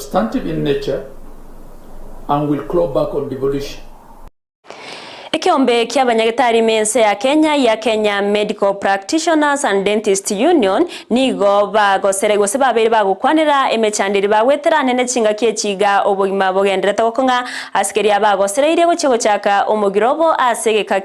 Substantive in nature and will claw back on devolution. Ekeombe ki'abanyagetari ime ense ya Kenya ya Kenya Medical Practitioners and Dentists Union nigo bagosere gose babeire bagokwanera emechando eria bagwetera nene chingaki echi iga obogima bogenderete gokong'a ase keria bagosereirie gochia gochaka omogiro obo ase egeka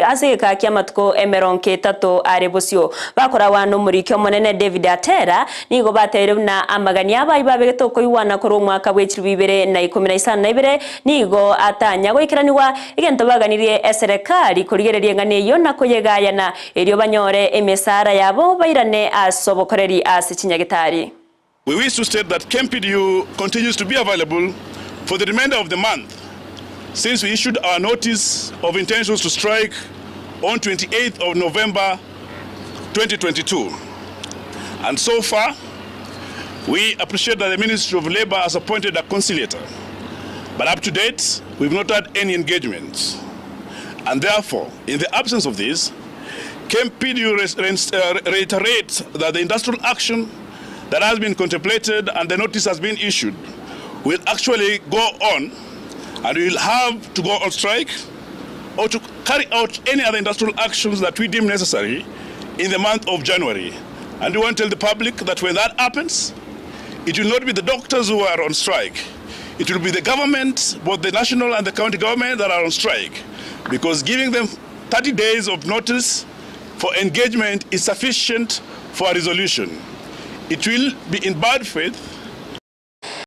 ase egeka ki'amatuko emerongo etato are bosio. Bakoragwa nomoriki omonene David Atera Nigo batebiire buna amagani abo ayio babegete okoigwana korwa omwaka bwe chilifu ibere na ikomi na isano na ibere nigo atanya goikeranigwa, egento baganirie eserekari korigereria eng'ana eyio na koyegayana, erio banyore emesaara yabo bairane ase obokoreri ase chinyagitari. We wish to state that KMPDU continues to be available for the remainder of the month since we issued our notice of intentions to strike on 28th of November 2022 and so far we appreciate that the Ministry of Labour has appointed a conciliator but up to date we've not had any engagements and therefore in the absence of this KMPDU reiterates that the industrial action that has been contemplated and the notice has been issued will actually go on and we will have to go on strike or to carry out any other industrial actions that we deem necessary in the month of January. And we want to tell the public that when that happens, it will not be the doctors who are on strike. It will be the government, both the national and the county government, that are on strike. Because giving them 30 days of notice for engagement is sufficient for a resolution. It will be in bad faith.